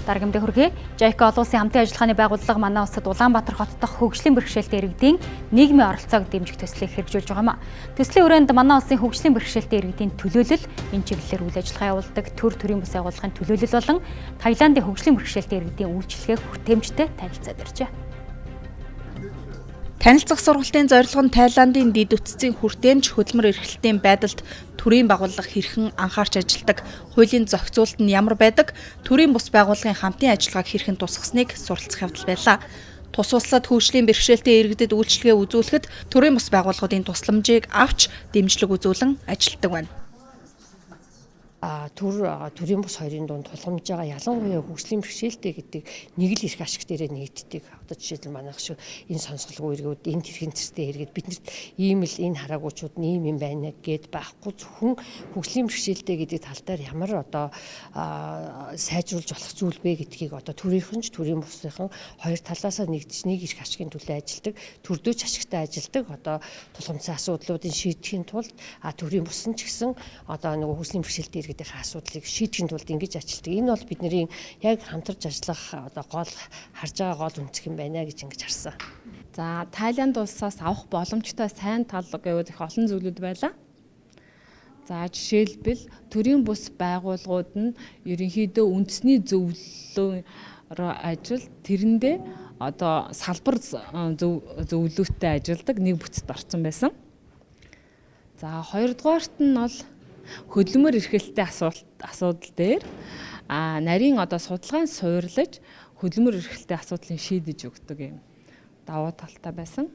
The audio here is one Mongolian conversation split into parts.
Дараагийн мэдээ хүргэе. JICA олон улсын хамтын ажиллагааны байгууллага манай улсад Улаанбаатар хот дахь хөгжлийн бэрхшээлтэй иргэдийн нийгмийн оролцоог дэмжих төслийг хэрэгжүүлж байгаа юм. Төслийн хүрээнд манай улсын хөгжлийн бэрхшээлтэй иргэдийн төлөөлөл, энэ чиглэлээр үйл ажиллагаа явуулдаг төрийн бус байгууллагын төлөөлөл болон Таиландын хөгжлийн бэрхшээлтэй иргэдийн үйлчилгээг хүртээмжтэй танилцаад иржээ. Танилцах сургалтын зорилго нь Таиландын дэд бүтцийн хүртээмж хөдөлмөр эрхлэлтийн байдалд төрийн байгууллага хэрхэн анхаарч ажилладаг, хуулийн зохицуулалт нь ямар байдаг, төрийн бус байгууллагын хамтын ажиллагааг хэрхэн тусгасныг суралцах явдал байлаа. Тус улсад хөгжлийн бэрхшээлтэй иргэдэд үйлчилгээ үзүүлэхэд төрийн бус байгууллагуудын тусламжийг авч дэмжлэг үзүүлэн ажилладаг байна. Төрийн бус хоёрын дунд тулгамж байгаа, ялангуяа хөгжлийн бэрхшээлтэй гэдэг нэг л эрх ашиг дээрээ нэгддэг. Одоо жишээлбэл, манайх шиг энэ сонсголгүй иргүүд, энэ тэрхэн цэртэй иргэд, биднэрт ийм л энэ хараагуучууд нь ийм юм байна гэд байхгүй, зөвхөн хөгжлийн бэрхшээлтэй гэдэг тал дээр ямар одоо сайжруулж болох зүйл бэ гэдгийг одоо төрийнхэн ч, төрийн бусынхан хоёр талаасаа нэгдэж, нэг эрх ашигын төлөө ажилладаг, төрдөө ч ашигтай ажилладаг, одоо тулгамдсан асуудлуудын шийдэхийн тулд, төрийн бус нь ч гэсэн одоо нөгөө хөгжлийн бэрхшээлтэй иргэдийн асуудлыг шийдэхин тулд ингэж ажилладаг. Энэ бол бидний яг хамтарч ажиллах одоо гол харж байгаа гол өнцөг юм байна гэж ингэж харсан. За, Таиланд улсаас авах боломжтой сайн тал гэвэл их олон зүйлүүд байлаа. За, жишээлбэл, төрийн бус байгууллагууд нь ерөнхийдөө үндэсний зөвлөлөөр ажил, тэрэндээ одоо салбар зөвлөлттэй ажилладаг нэг бүтцэд орсон байсан. За, хоёрдугаарт нь бол хөдөлмөр эрхлэлтэй асуудал дээр нарийн одоо судалгаан суурлаж, хөдөлмөр эрхлэлтэй асуудлыг шийдэж өгдөг юм давуу талтай байсан.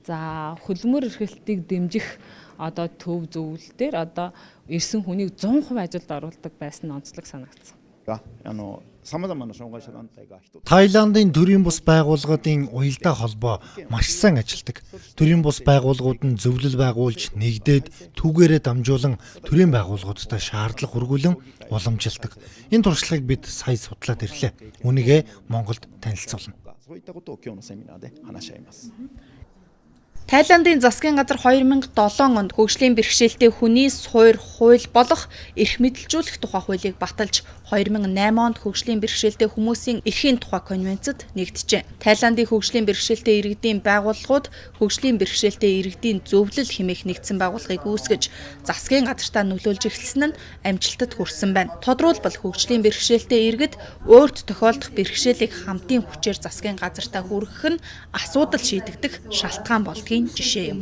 За, хөдөлмөр эрхлэлтийг дэмжих одоо төв зөвлөл дээр одоо ирсэн хүнийг 100% ажилд оруулдаг байсан нь онцлог санагдсан. Таиландын төрийн бус байгууллагуудын уялдаа холбоо маш сайн ажилладаг. Төрийн бус байгууллагууд нь зөвлөл байгуулж, нэгдээд, түүгээрээ дамжуулан төрийн байгууллагуудтай шаардлага хүргүүлэн уламжилдаг. Энэ туршлагыг бид сая судлаад ирлээ. Үүнийгээ Монголд танилцуулна. Таиландын засгийн газар 2007 онд хөгжлийн бэрхшээлтэй хүний суур хууль болох эрх мэдэлжүүлэх тухай хуулийг баталж, 2008 онд хөгжлийн бэрхшээлтэй хүмүүсийн эрхийн тухай конвенцэд нэгджээ. Таиландын хөгжлийн бэрхшээлтэй иргэдийн байгууллагууд хөгжлийн бэрхшээлтэй иргэдийн зөвлөл хэмээх нэгдсэн байгууллагыг үүсгэж, засгийн газартаа нөлөөлж эхэлсэн нь амжилтад хүрсэн байна. Тодруулбал, хөгжлийн бэрхшээлтэй иргэд өөрт тохиолдох бэрхшээлийг хамтын хүчээр засгийн газартаа хүргэх нь асуудал шийдэгдэх шалтгаан болдгийг жишээ юм.